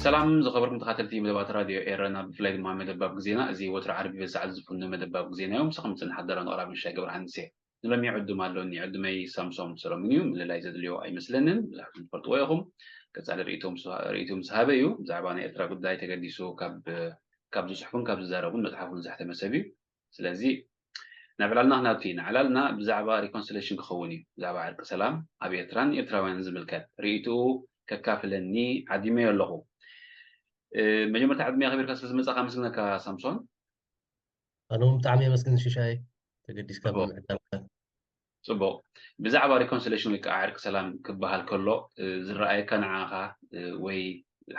ሰላም ዝኸበርኩም ተኸታተልቲ መደባት ራድዮ ኤረና፣ ብፍላይ ድማ መደብ ኣብ ግዜና። እዚ ወትሩ ዓርቢ በዚ ሰዓት ዝፍኖ መደብ ኣብ ግዜና እዮም። ምሳኹም ዝጸንሕ ኣዳላውን ኣቕራቢ ምሻይ ገብረሃንስ እየ። ንሎሚ ዕዱም ኣሎኒ። ዕዱመይ ሳምሶም ሰሎሙን እዩ። ምልላይ ዘድልዮ ኣይመስለንን። ብዙሓትኩም ትፈልጥዎ ኢኹም። ቀጻሊ ርእይቶም ምስ ሃበ እዩ። ብዛዕባ ናይ ኤርትራ ጉዳይ ተገዲሱ ካብ ዝጽሕፉን ካብ ዝዛረቡን መጽሓፉ ዝዘሕተመ ሰብ እዩ። ስለዚ ናብ ዕላልና ክናቱ ኢና። ዕላልና ብዛዕባ ሪኮንሲሌሽን ክኸውን እዩ። ብዛዕባ ዕርቂ ሰላም ኣብ ኤርትራን ኤርትራውያንን ዝምልከት ርእይትኡ ከካፍለኒ ዓዲመዮ ኣለኹ። መጀመርታ ዕድመ ኣኽቢርካ ስለ ዝመጻኻ ኣመስግነካ ሳምሶን። ኣነ እውን ብጣዕሚ የመስግን ሽሻይ፣ ተገዲስካ ብምዕዳምካ። ጽቡቕ። ብዛዕባ ሪኮንሲሌሽን ወይ ከዓ ዕርቂ ሰላም ክበሃል ከሎ ዝረኣየካ ንዓኻ ወይ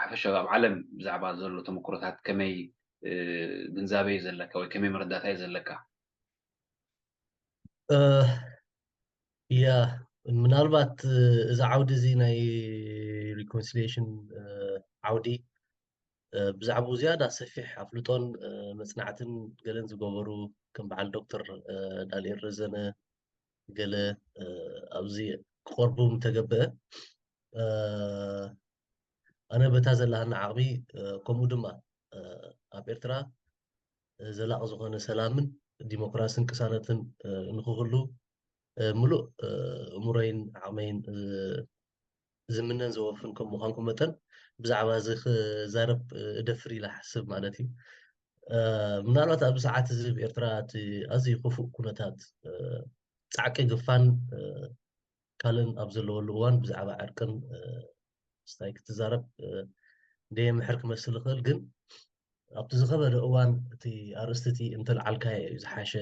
ሓፈሻዊ ኣብ ዓለም ብዛዕባ ዘሎ ተመክሮታት ከመይ ግንዛበ እዩ ዘለካ ወይ ከመይ መረዳእታ እዩ ዘለካ? ያ፣ ምናልባት እዚ ዓውዲ እዚ ናይ ሪኮንሲሊሽን ዓውዲ ብዛዕባኡ ዝያዳ ሰፊሕ ኣፍልጦን መፅናዕትን ገለን ዝገበሩ ከም በዓል ዶክተር ዳንኤል ረዘነ ገለ ኣብዚ ክቐርቡ ምተገበአ፣ ኣነ በታ ዘላሃና ዓቕሚ ከምኡ ድማ ኣብ ኤርትራ ዘላቒ ዝኾነ ሰላምን ዲሞክራስን ቅሳነትን ንክህሉ ምሉእ እምሮይን ዓቕመይን ዝምነን ዘወፍን ከም ምዃንኩ መጠን ብዛዕባ እዚ ክዛረብ እደፍር ኢለ ሓስብ ማለት እዩ። ምናልባት ኣብዚ ሰዓት እዚ ኣብ ኤርትራ እቲ ኣዝዩ ክፉእ ኩነታት ጻዕቂ ግፋን ካልእን ኣብ ዘለወሉ እዋን ብዛዕባ ዕርቅን ስታይ ክትዛረብ ደየምሕር ክመስል ይኽእል፣ ግን ኣብቲ ዝኸበደ እዋን እቲ ኣርእስቲ እቲ እንተልዓልካዮ እዩ ዝሓሸ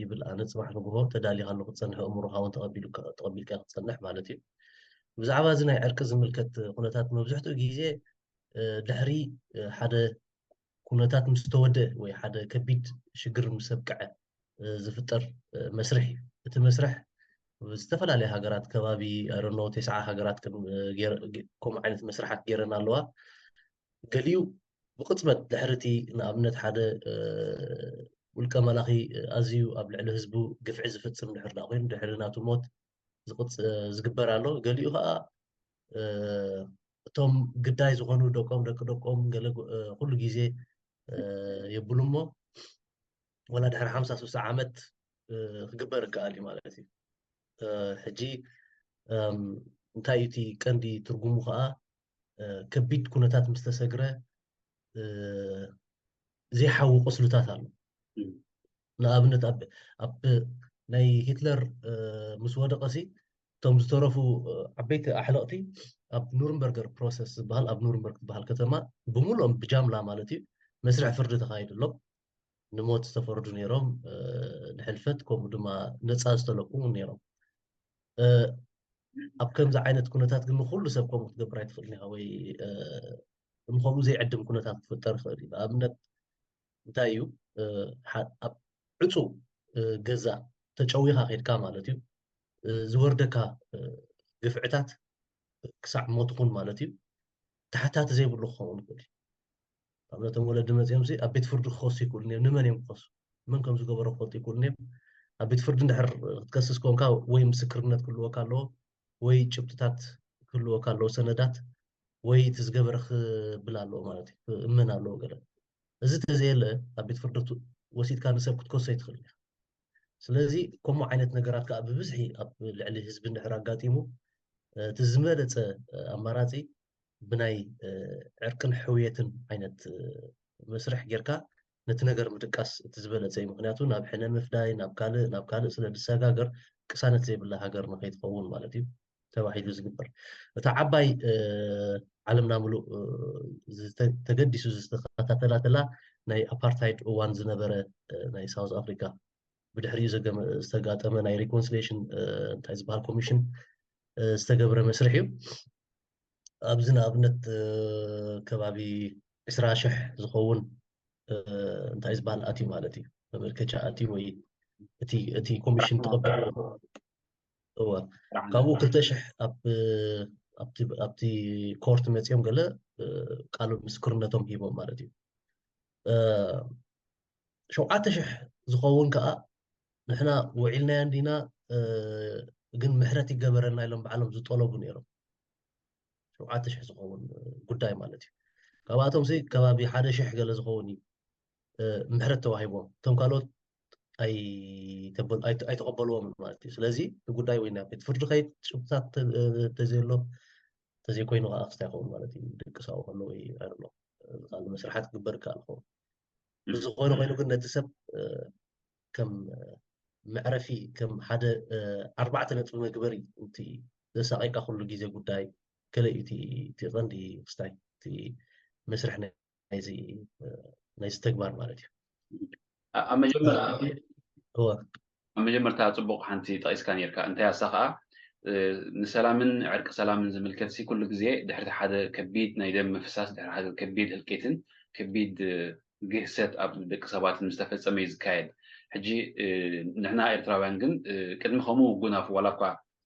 ይብል። ኣነ ጽባሕ ንግሆ ተዳሊኻ ኣሎ ክትጸንሕ፣ ኣእምሮኻ እውን ተቐቢልካ ክትጸንሕ ማለት እዩ። ብዛዕባ እዚ ናይ ዕርቂ ዝምልከት ኩነታት መብዝሕትኡ ግዜ ድሕሪ ሓደ ኩነታት ምስ ተወደአ ወይ ሓደ ከቢድ ሽግር ምስ ኣብቅዐ ዝፍጠር መስርሕ እዩ። እቲ መስርሕ ኣብ ዝተፈላለያ ሃገራት ከባቢ ኣረኖ ተስዓ ሃገራት ከምኡ ዓይነት መስርሓት ገይረን ኣለዋ። ገሊኡ ብቕፅበት ድሕሪ እቲ ንኣብነት ሓደ ውልቀ መላኺ ኣዝዩ ኣብ ልዕሊ ህዝቡ ግፍዒ ዝፍፅም ድሕር ዳ ኮይኑ ድሕሪ ናቱ ሞት ዝግበር ኣሎ። ገሊኡ ከዓ እቶም ግዳይ ዝኾኑ ደቆም ደቂ ደቆም ገለ ኩሉ ግዜ የብሉ እሞ ወላ ድሕሪ ሓምሳ ስሳ ዓመት ክግበር ይከኣል እዩ ማለት እዩ። ሕጂ እንታይ እዩ እቲ ቀንዲ ትርጉሙ ከዓ ከቢድ ኩነታት ምስ ተሰግረ ዘይሓዊ ቁስልታት ኣሎ። ንኣብነት ኣብ ናይ ሂትለር ምስ ወደቐ ሲ እቶም ዝተረፉ ዓበይቲ ኣሕለቕቲ ኣብ ኑርንበርገር ፕሮሰስ ዝበሃል ኣብ ኑርንበርግ ዝበሃል ከተማ ብምሉኦም ብጃምላ ማለት እዩ መስርሕ ፍርዲ ተኻይድሎም ንሞት ዝተፈርዱ ነይሮም፣ ንሕልፈት ከምኡ ድማ ነፃ ዝተለቁ እውን ነይሮም። ኣብ ከምዚ ዓይነት ኩነታት ግን ንኩሉ ሰብ ከምኡ ክትገብር ኣይትኽእልን ኢኻ ወይ ንከምኡ ዘይዕድም ኩነታት ክፍጠር ይኽእል እዩ። ንኣብነት እንታይ እዩ ኣብ ዕፁ ገዛ ተጨዊኻ ከድካ ማለት እዩ ዝወርደካ ግፍዕታት ክሳዕ ሞት ኹን ማለት እዩ ተሓታቲ ዘይብሉ ክኸውን ይኽእል እዩ። ኣብነቶም ወለዲ መፂኦም ሲ ኣብ ቤት ፍርዲ ክኸሱ ይክእሉ እዮም። ንመን እዮም ክኸሱ? መን ከም ዝገበሮ ክፈልጡ ይክእሉ እዮም። ኣብ ቤት ፍርዲ እንድሕር ክትከስስ ኮንካ ወይ ምስክርነት ክህልወካ ኣለዎ ወይ ጭብጥታት ክህልወካ ኣለዎ ሰነዳት ወይ እቲ ዝገበረ ክብል ኣለዎ ማለት እዩ ክእመን ኣለዎ ገለ እዚ ተዘየለ ኣብ ቤት ፍርዲ ወሲድካ ንሰብ ክትከሶ ይትኽእል ኢኻ። ስለዚ ከምኡ ዓይነት ነገራት ከዓ ብብዝሒ ኣብ ልዕሊ ህዝቢ እንድሕር ኣጋጢሙ እቲ ዝበለፀ ኣማራፂ ብናይ ዕርቅን ሕውየትን ዓይነት መስርሕ ጌርካ ነቲ ነገር ምድቃስ እቲ ዝበለፀ እዩ። ምክንያቱ ናብ ሕነ ምፍዳይ ናብ ካልእ ናብ ካልእ ስለ ዝሰጋገር ቅሳነት ዘይብላ ሃገር ንከይትኸውን ማለት እዩ ተባሂሉ ዝግበር። እታ ዓባይ ዓለምና ምሉእ ተገዲሱ ዝተኸታተላተላ ናይ ኣፓርታይድ እዋን ዝነበረ ናይ ሳውዝ ኣፍሪካ ብድሕሪኡ ዝተጋጠመ ናይ ሪኮንሲሌሽን እንታይ ዝበሃል ኮሚሽን ዝተገብረ መስርሕ እዩ። ኣብዚ ንኣብነት ከባቢ ዕስራ ሽሕ ዝኸውን እንታይ ዝበሃል ኣትዩ ማለት እዩ፣ መመልከቻ ኣትዩ ወይ እቲ ኮሚሽን ተቐበልዎ። እወ፣ ካብኡ ክልተ ሽሕ ኣብቲ ኮርት መፂኦም ገለ ቃል ምስክርነቶም ሂቦም ማለት እዩ። ሸውዓተ ሽሕ ዝኸውን ከዓ ንሕና ውዒልናዮ እንዲና፣ ግን ምሕረት ይገበረልና ኢሎም ባዕሎም ዝጠለቡ ነይሮም። ሸውዓተ ሽሕ ዝኸውን ጉዳይ ማለት እዩ። ካብኣቶም ሲ ከባቢ ሓደ ሽሕ ገለ ዝኸውን እዩ ምሕረት ተዋሂቦም። እቶም ካልኦት ኣይተቐበልዎም ማለት እዩ። ስለዚ እቲ ጉዳይ ወይ ናብ ቤት ፍርዲ ከይድ ጭብጥታት ተዘየሎ፣ ተዘይኮይኑ ከዓ ክስታይ ይኸውን ማለት እዩ። ድቅሳዊ ከሎ ወይ ኣሎ ካልእ መስርሓት ክግበር ይከኣል ይኸውን። ብዝኾነ ኮይኑ ግን ነቲ ሰብ ከም መዕረፊ፣ ከም ሓደ ኣርባዕተ ነጥቢ መግበሪ እቲ ዘሳቀይካ ኩሉ ግዜ ጉዳይ ገለ እዩ እቲ ቀንዲ ክስታይ እቲ መስርሕ ናይዚ ተግባር ማለት እዩ። ኣብ መጀመርታ ፅቡቅ ሓንቲ ጠቂስካ ነርካ። እንታይ ኣሳ ከዓ ንሰላምን ዕርቂ ሰላምን ዝምልከት ሲ ኩሉ ግዜ ድሕሪ ሓደ ከቢድ ናይ ደም ምፍሳስ፣ ድሕሪ ሓደ ከቢድ ህልቂትን ከቢድ ግህሰት ኣብ ደቂ ሰባትን ዝተፈፀመ እዩ ዝካየድ። ሕጂ ንሕና ኤርትራውያን ግን ቅድሚ ከምኡ ጉናፍ ዋላ እኳ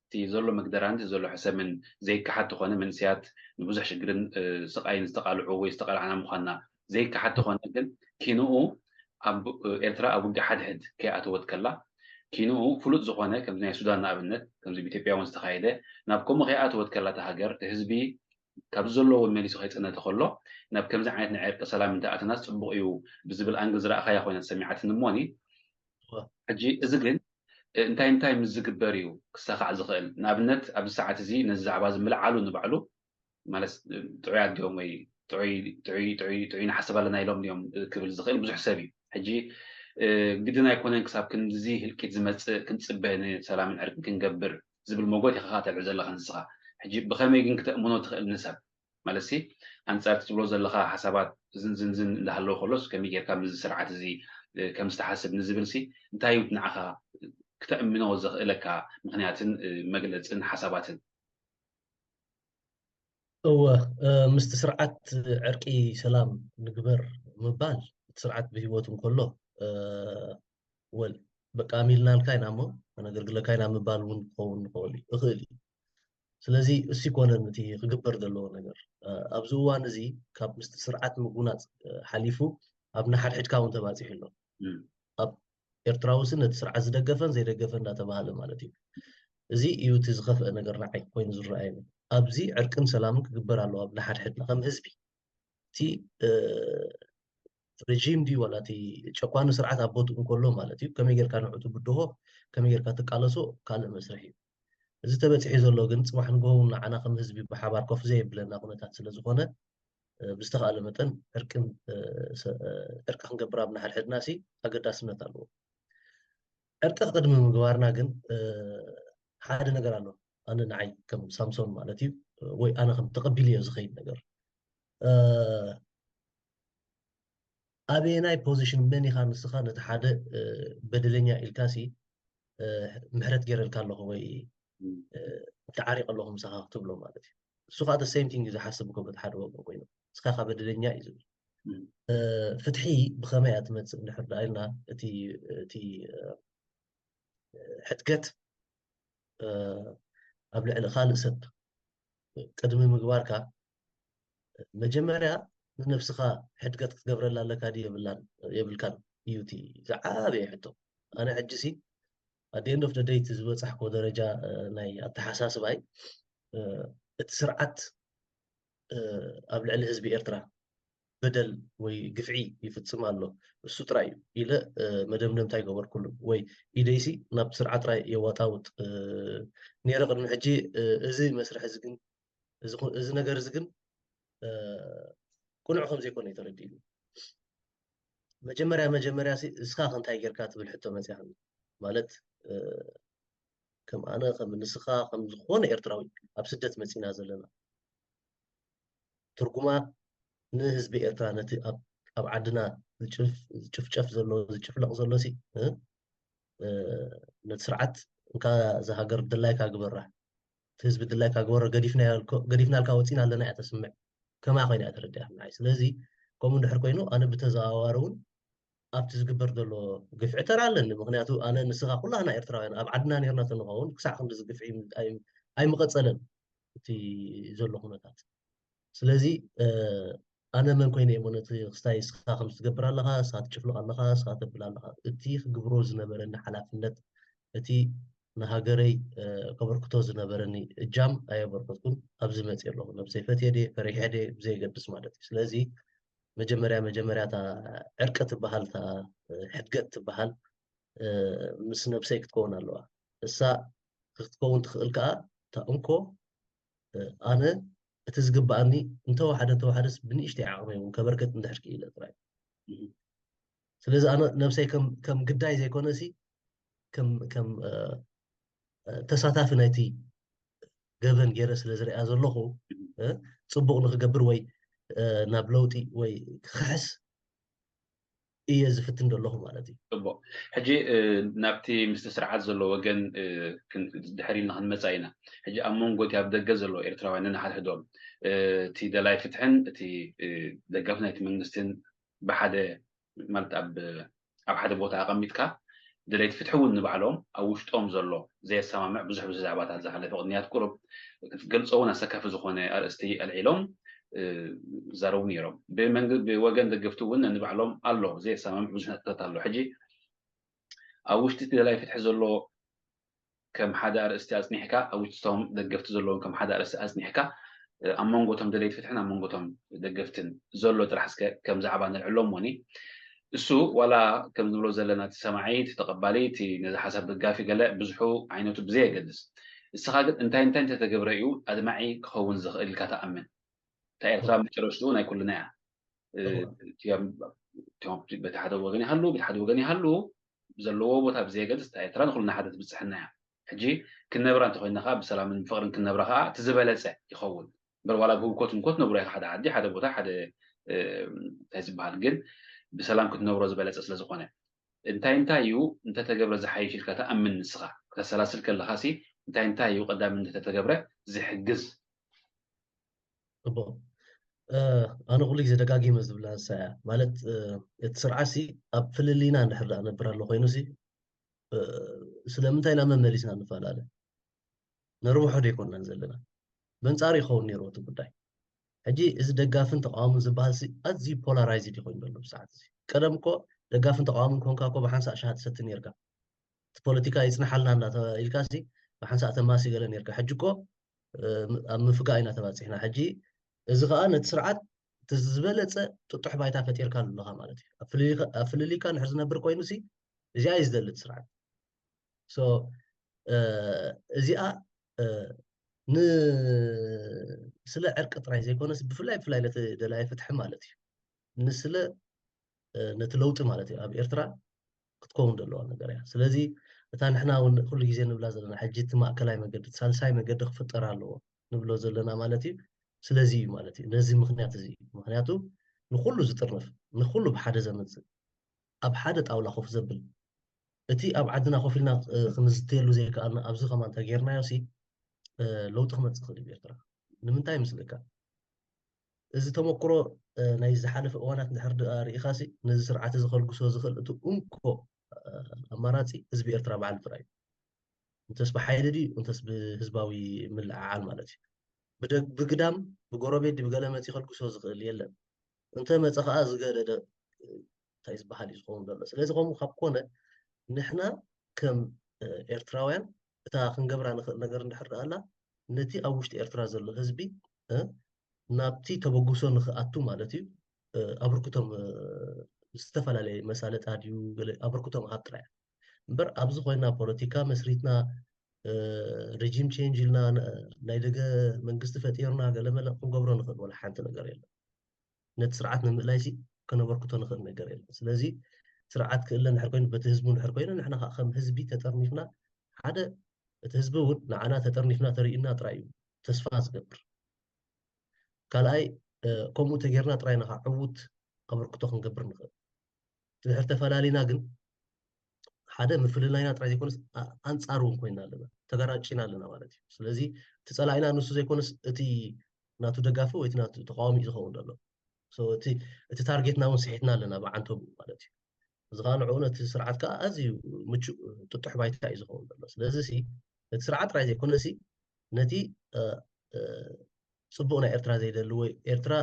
እቲ ዘሎ መግደራን እቲ ዘሎ ሕሰምን ዘይከሓድ ተኾነ፣ መንእሰያት ንብዙሕ ሽግርን ስቃይን ዝተቃልዑ ወይ ዝተቃላዕና ምዃንና ዘይከሓድ ተኾነ፣ ግን ኪንኡ ኣብ ኤርትራ ኣብ ውግእ ሓድሕድ ከይኣተወት ከላ ኪንኡ ፍሉጥ ዝኾነ ከምዚ ናይ ሱዳን ንኣብነት ከምዚ ብኢትዮጵያ እውን ዝተኻየደ ናብ ከምኡ ከይኣተወት ከላ እታ ሃገር እቲ ህዝቢ ካብ ዘለዎ መሊሱ ከይፅነተ ከሎ ናብ ከምዚ ዓይነት ናይ ዕርቂ ሰላም እንተኣተናስ ፅቡቅ እዩ ብዝብል ኣንግል ዝረእኻያ ኮይና ተሰሚዓትኒ እሞኒ ሕጂ እዚ ግን እንታይ እንታይ ምስ ዝግበር እዩ ክሳኻዕ ዝኽእል? ንኣብነት ኣብዚ ሰዓት እዚ ነዚ ዛዕባ እዚ ምልዓሉ ንባዕሉ ማለት ጥዑያት ድዮም ወይ ጥዑይ ጥዑይ ጥዑይ ጥዑይ ንሓስብ ኣለና ኢሎም ድዮም ክብል ዝኽእል ብዙሕ ሰብ እዩ። ሕጂ ግድን ኣይኮነን ክሳብ ክንድዚ ህልቂት ዝመፅእ ክንፅበ ንሰላምን ዕርቅን ክንገብር ዝብል መጎት ኢኻ ተልዕል ዘለኻ ንስኻ። ሕጂ ብኸመይ ግን ክተእምኖ ትኽእል ንሰብ? ማለት ሲ ኣንጻር ትብሎ ዘለኻ ሓሳባት ዝንዝንዝን እንዳሃለወ ከሎስ ከመይ ጌርካ ምስዚ ስርዓት እዚ ከም ዝተሓስብ ንዝብል ሲ እንታይ እዩ ንዓኻ ክተእምኖ ዘኽእለካ ምኽንያትን መግለጽን ሓሳባትን? እወ ምስቲ ስርዓት ዕርቂ ሰላም ንግበር ምባል እቲ ስርዓት ብህይወቱ እንከሎ ወል በቃ ኣሚልናልካ ኢና እሞ ከነገልግለካ ኢና ምባል እውን ክኸውን ንኽእል እዩ እኽእል እዩ። ስለዚ እሱ ይኮነን እቲ ክግበር ዘለዎ ነገር ኣብዚ እዋን እዚ ካብ ምስቲ ስርዓት ምጉናፅ ሓሊፉ ኣብ ንሓድሕድካ እውን ተባፂሑ ኣሎ። ኣብ ኤርትራዊ ስን ነቲ ስርዓት ዝደገፈን ዘይደገፈን እንዳተባሃለ ማለት እዩ። እዚ እዩ እቲ ዝኸፍአ ነገር ንዓይ ኮይኑ ዝረኣየኒ። ኣብዚ ዕርቅን ሰላምን ክግበር ኣለዎ ኣብ ንሓድሕድና ከም ህዝቢ። እቲ ረጂም ድዩ ዋላ እቲ ጨቋኒ ስርዓት ኣብ ቦትኡ እንከሎ ማለት እዩ ከመይ ጌርካ ንዑ ትብድሆ ከመይ ጌርካ ትቃለሶ ካልእ መስርሕ እዩ። እዚ ተበፂሑ ዘሎ ግን ፅባሕ ንግሆ እውን ንዓና ከም ህዝቢ ብሓባር ኮፍ ዘየብለና ኩነታት ስለ ዝኾነ ብዝተኻእለ መጠን ዕርቅን ዕርቂ ክንገብር ኣብ ንሓድሕድና ሲ ኣገዳስነት ኣለዎ። ዕርቂ ቅድሚ ምግባርና ግን ሓደ ነገር ኣሎ ኣነ ንዓይ ከም ሳምሶን ማለት እዩ ወይ ኣነ ከም ተቐቢልዮ ዝኸይድ ነገር ኣበየናይ ፖዚሽን መን ኢኻ ንስኻ ነቲ ሓደ በደለኛ ኢልካ ሲ ምሕረት ገይረልካ ኣለኹ ወይ ተዓሪቕ ኣለኹ ምሳኻ ክትብሎ ማለት እዩ። እሱ ከዓ the same thing እዩ ዝሓስብ እኮ በቲ ሓደ ወገን ኮይኑ እስኻ ኢኻ በደለኛ እዩ ዝብል። ፍትሒ ብኸመይ እያ ትመፅእ እንድሕር ደኣ ኢልና እቲ እቲ ሕድገት ኣብ ልዕሊ ካልእ ሰብ ቅድሚ ምግባርካ መጀመርያ ንነብስኻ ሕድገት ክትገብረላ ኣለካ ድዩ የብላን የብልካን እዩ እቲ ዝዓበየ ሕቶ። ኣነ ሕጂ ሲ at the end of the day እቲ ዝበፃሕኮ ደረጃ ናይ ኣተሓሳስባይ እቲ ስርዓት ኣብ ልዕሊ ህዝቢ ኤርትራ በደል ወይ ግፍዒ ይፍፅም ኣሎ እሱ ጥራይ እዩ ኢለ መደምደምታ ይገበርኩሉ ወይ ኢደይሲ ናብ ስርዓት ጥራይ የዋጣውጥ ነይረ ቅድሚ ሕጂ። እዚ መስርሕ እዚ ግን እዚ ነገር እዚ ግን ቅኑዕ ከም ዘይኮነ እዩ ተረዲእኒ። መጀመርያ መጀመርያ እስኻ ከ እንታይ ጌርካ ትብል ሕቶ መፅያ ማለት ከም ኣነ ከም ንስኻ ከም ዝኾነ ኤርትራዊ ኣብ ስደት መፂና ዘለና ትርጉማ ንህዝቢ ኤርትራ ነቲ ኣብ ኣብ ዓድና ዝጭፍጨፍ ዘሎ ዝጭፍለቕ ዘሎ ሲ ነቲ ስርዓት እንካ እዛ ሃገር ድላይካ ግበራ፣ እቲ ህዝቢ ድላይካ ግበሮ፣ ገዲፍናልካ ወፂና ኣለና እያ ተስምዕ። ከማ ኮይና እያ ተረዲኣ ንዓይ። ስለዚ ከምኡ እንድሕር ኮይኑ ኣነ ብተዘዋዋሪ እውን ኣብቲ ዝግበር ዘሎ ግፍዒ ተራ ኣለኒ። ምክንያቱ ኣነ ንስኻ ኩላህና ኤርትራውያን ኣብ ዓድና ነርና ተንኸውን ክሳዕ ክንዲ ዝግፍዒ ኣይምቐፀለን እቲ ዘሎ ኩነታት። ስለዚ ኣነ መን ኮይነ እሞ ነቲ ክስታይ እስኻ ከም ትገብር ኣለኻ፣ እስኻ ትጭፍልቕ ኣለኻ፣ እስኻ ተብል ኣለኻ። እቲ ክግብሮ ዝነበረኒ ሓላፍነት፣ እቲ ንሃገረይ ከበርክቶ ዝነበረኒ እጃም ኣየበርከትኩን። ኣብዚ መፅእ ኣለኹ። ነብሰይ ፈትየ ድየ ፈሪሐ ድየ ብዘየገድስ ማለት እዩ። ስለዚ መጀመርያ መጀመርያ እታ ዕርቂ ትበሃል፣ እታ ሕድገት ትበሃል ምስ ነብሰይ ክትከውን ኣለዋ። እሳ ክትከውን ትኽእል ከዓ እታ እንኮ ኣነ እቲ ዝግባኣኒ እንተወሓደ እንተወሓደስ ብንእሽተይ ዓቕመይ እውን ከበርከት እንድሕር ክኢለ ጥራይ። ስለዚ ኣነ ነብሰይ ከም ግዳይ ዘይኮነሲ ከም ተሳታፊ ናይቲ ገበን ገይረ ስለ ዝሪኣ ዘለኹ ፅቡቕ ንክገብር ወይ ናብ ለውጢ ወይ ክኽሕስ እየ ዝፍትን ዘለኹ ማለት እዩ። ፅቡቕ። ሕጂ ናብቲ ምስቲ ስርዓት ዘሎ ወገን ድሕር ኢልና ክንመፃ ኢና። ሕጂ ኣብ መንጎ እቲ ኣብ ደገ ዘሎ ኤርትራውያን ነንሓድሕዶም እቲ ደላይ ፍትሕን እቲ ደጋፊ ናይቲ መንግስትን ብሓደ ማለት ኣብ ኣብ ሓደ ቦታ ኣቐሚጥካ ደለይቲ ፍትሒ እውን ንባዕሎም ኣብ ውሽጦም ዘሎ ዘየሰማምዕ ብዙሕ ብዙሕ ዛዕባታት ዝሓለፈ ቅንያት ቁሩብ ክትገልጾ እውን ኣሰካፊ ዝኾነ ኣርእስቲ ኣልዒሎም ዝዛረቡ ነይሮም። ብወገን ደገፍቲ እውን ንባዕሎም ኣሎ ዘየሰማምዕ ብዙሕ ነጥብታት ኣሎ። ሕጂ ኣብ ውሽጢ እቲ ደላይ ፍትሒ ዘሎ ከም ሓደ ኣርእስቲ ኣጽኒሕካ ኣብ ውሽጦም ደገፍቲ ዘለዎም ከም ሓደ ኣርእስቲ ኣጽኒሕካ ኣብ መንጎቶም ደለይቲ ፍትሕን ኣብ መንጎቶም ደገፍትን ዘሎ ጥራሕ እስከ ከም ዛዕባ ነልዕሎ እሞኒ እሱ ዋላ ከም ንብሎ ዘለና እቲ ሰማዒ እቲ ተቐባሊ እቲ ነዚ ሓሳብ ደጋፊ ገለ ብዙሑ ዓይነቱ ብዘየገድስ እስኻ ግን እንታይ እንታይ እንተተገብረ እዩ ኣድማዒ ክኸውን ዝኽእል ኢልካ ትኣምን? እታ ኤርትራ መጨረሽትኡ ናይ ኩልና እያ። በቲ ሓደ ወገን ይሃሉ በቲ ሓደ ወገን ይሃሉ ዘለዎ ቦታ ብዘየገድስ እታ ኤርትራ ንኩልና ሓደ ትብፅሐና እያ። ሕጂ ክንነብራ እንተኮይና ከዓ ብሰላምን ብፍቅርን ክንነብራ ከዓ እቲ ዝበለፀ ይኸውን። እምበር ዋላ ብህውኮት እንኮ ትነብሮ ኢኻ ሓደ ዓዲ ሓደ ቦታ ሓደ እንታይ ዝበሃል ግን ብሰላም ክትነብሮ ዝበለፀ ስለዝኮነ እንታይ እንታይ እዩ እንተተገብረ ዝሓይሽ ኢልካ ተኣምን ንስኻ ክተሰላስል ከለኻ ሲ እንታይ እንታይ እዩ ቀዳሚ እንተተገብረ ዝሕግዝ ጽቡቕ። ኣነ ኩሉ ግዜ ደጋጊመ ዝብላ ንሳ እያ። ማለት እቲ ስርዓት ሲ ኣብ ፍልልይና እንድሕር ደኣ ነብር ኣሎ ኮይኑ ሲ ስለምንታይ ኢና መመሊስና ንፈላለ? ነርብሖ ዶ ኣይኮንናን ዘለና? በንጻሩ ይኸውን ነይሩ እቲ ጉዳይ። ሕጂ እዚ ደጋፍን ተቃዋምን ዝበሃል ሲ ኣዝዩ ፖላራይዝድ ይኾይኑ ዘሎ ብሰዓት እዚ። ቀደም እኮ ደጋፍን ተቃዋምን ኮንካ እኮ ብሓንሳእ ሻሂ ትሰቲ ነይርካ። እቲ ፖለቲካ ይጽንሓልና እንዳ ኢልካ ሲ ብሓንሳእ ተማሲ ገለ ነይርካ። ሕጂ እኮ ኣብ ምፍጋእ ኢና ተባፂሕና። ሕጂ እዚ ከዓ ነቲ ስርዓት እቲ ዝበለፀ ጥጡሕ ባይታ ፈጢርካሉ ኣለካ ማለት እዩ። ኣብ ፍልልይካ እንድሕር ዝነብር ኮይኑ ሲ እዚኣ እዩ ዝደሊ እቲ ስርዓት። እዚኣ ን ስለ ዕርቂ ጥራይ ዘይኮነስ ብፍላይ ብፍላይ ነቲ ደላይ ፍትሒ ማለት እዩ ንስለ ነቲ ለውጢ ማለት እዩ ኣብ ኤርትራ ክትከውን ዘለዋ ነገር እያ። ስለዚ እታ ንሕና እውን ኩሉ ግዜ ንብላ ዘለና ሕጂ እቲ ማእከላይ መገዲ ሳልሳይ መገዲ ክፍጠር ኣለዎ ንብሎ ዘለና ማለት እዩ። ስለዚ እዩ ማለት እዩ ነዚ ምክንያት እዚ እዩ። ምክንያቱ ንኩሉ ዝጥርንፍ ንኩሉ ብሓደ ዘመፅእ ኣብ ሓደ ጣውላ ኮፍ ዘብል እቲ ኣብ ዓድና ኮፍ ኢልና ክንዝተየሉ ዘይከኣልና ኣብዚ ከማን ተጌርናዮ ሲ ለውጢ ክመፅእ ክእል እዩ ኤርትራ። ንምንታይ ምስልካ እዚ ተመክሮ ናይ ዝሓለፈ እዋናት እንድሕር ደኣ ርኢኻሲ ነዚ ስርዓት እዚ ከልግሶ ዝኽእል እቲ እንኮ ኣማራፂ ህዝቢ ኤርትራ በዓል ጥራይ እዩ። እንተስ ብሓይሊ ድዩ እንተስ ብህዝባዊ ምልዕዓል ማለት እዩ። ብግዳም ብጎረቤት ድዩ ብገለ መፂ ከልግሶ ዝኽእል የለን። እንተ መፀ ከዓ ዝገደደ እንታይ ዝበሃል እዩ ዝኸውን ዘሎ። ስለዚ ከምኡ ካብ ኮነ ንሕና ከም ኤርትራውያን እታ ክንገብራ ንኽእል ነገር እንድሕር ደኣ ኣላ ነቲ ኣብ ውሽጢ ኤርትራ ዘሎ ህዝቢ ናብቲ ተበግሶ ንኽኣቱ ማለት እዩ ኣበርክቶም ዝተፈላለየ መሳለጣ ድዩ ኣበርክቶ ምሃብ ጥራይ እምበር ኣብዚ ኮይና ፖለቲካ መስሪትና ሪጂም ቼንጅ ኢልና ናይ ደገ መንግስቲ ፈጢርና ገለመለ ክንገብሮ ንኽእል ወላ ሓንቲ ነገር የለን። ነቲ ስርዓት ንምእላይ ሲ ከነበርክቶ ንኽእል ነገር የለን። ስለዚ ስርዓት ክእለ እንድሕር ኮይኑ በቲ ህዝቡ እንድሕር ኮይኑ ንሕና ከዓ ከም ህዝቢ ተጠርኒፍና ሓደ እቲ ህዝቢ እውን ንዓና ተጠርኒፍና ተርእዩና ጥራይ እዩ ተስፋ ዝገብር። ካልኣይ ከምኡ ተጌርና ጥራይ ኢና ከዓ ዕዉት ኣበርክቶ ክንገብር ንኽእል። ድሕር ተፈላሊና ግን ሓደ ምፍልላይና ጥራይ ዘይኮነስ ኣንፃር እውን ኮይና ኣለና፣ ተገራጭና ኣለና ማለት እዩ። ስለዚ እቲ ፀላኢና ንሱ ዘይኮነስ እቲ ናቱ ደጋፊ ወይ እቲ ናቱ ተቃዋሚ እዩ ዝኸውን ዘሎ። እቲ ታርጌትና እውን ስሒትና ኣለና ብዓንተቡ ማለት እዩ። እዚ ከዓ ንዕኡ ነቲ ስርዓት ከዓ ኣዝዩ ምቹእ ጥጡሕ ባይታ እዩ ዝኸውን ዘሎ። ስለዚ ሲ ነቲ ስርዓት ጥራይ ዘይኮነ ሲ ነቲ ፅቡቅ ናይ ኤርትራ ዘይደሊ ወይ ኤርትራ